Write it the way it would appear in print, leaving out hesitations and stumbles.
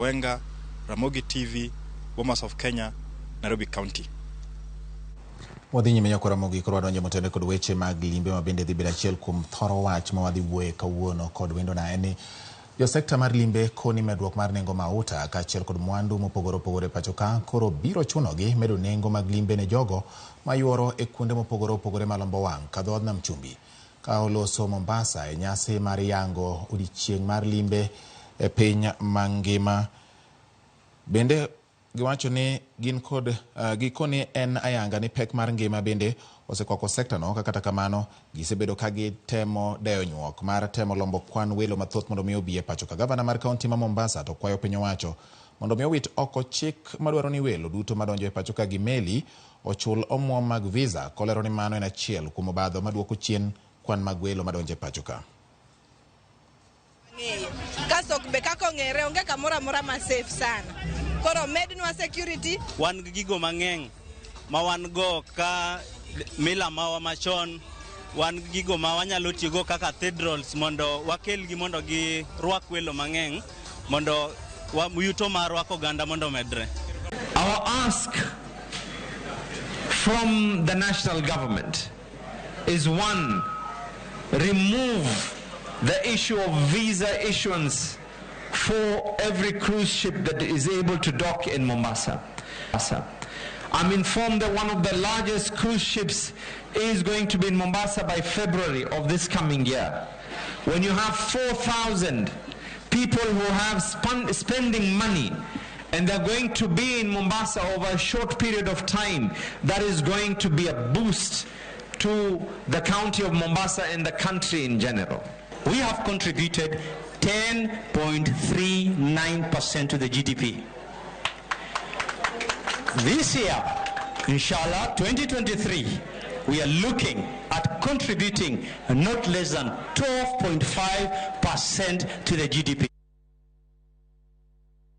Wenga, Ramogi TV, Bomas of Kenya, Nairobi County. Wadhi nyime nyako Ramogi koro wadonjo motene kod weche mag limbe ma bende dhi bedo achiel kuom thoro wach ma wadhi wuoye kawuono kod wendona en ni jo sekta mar limbe koni medruok mar nengo mauta kaachiel kod mwandu mopogore opogore e pacho ka koro biro chunogi medo nengo mag limbe ne jogo mayuoro e kuonde mopogore opogore malombo wang' ka dho wadh nam chumbi ka oloso Mombasa e nyasi mar yango odiechieng' mar limbe e piny mangima. Bende giwacho ni gin kod gikoni en ayanga ni pek mar ngima bende osekwako sekta no ka kata kamano gisebedo ka gitemo deyo nyuok mar temo lombo kwan welo mathoth mondo mi obi e pacho ka. Gavana mar kaunti ma Mombasa to kwayo piny owacho mondo mi owit oko chik madwaro ni welo duto madonjo e pacho ka gi meli ochul omuom mag visa kolero ni mano en achiel kuom obadho maduoko chien kwan mag welo madonjo e pacho ka. Ng'eyo kasto be kaka ong'ere onge kamoro amora ma safe sana, koro mednwa security. Wan gi gigo mang'eny ma wan go ka mila mawa machon, wan gi gigo ma wanyalo tiyogo kaka cathedrals mondo wakelgi mondo girwak welo mang'eny mondo yuto marwa koganda mondo omedre. Our ask from the national government is one, remove the issue of visa issuance for every cruise ship that is able to dock in Mombasa. I'm informed that one of the largest cruise ships is going to be in Mombasa by February of this coming year. When you have 4,000 people who have spending money and they're going to be in Mombasa over a short period of time, that is going to be a boost to the county of Mombasa and the country in general. We have contributed 10.39% to the GDP. This year, inshallah, 2023, we are looking at contributing not less than 12.5% to the GDP.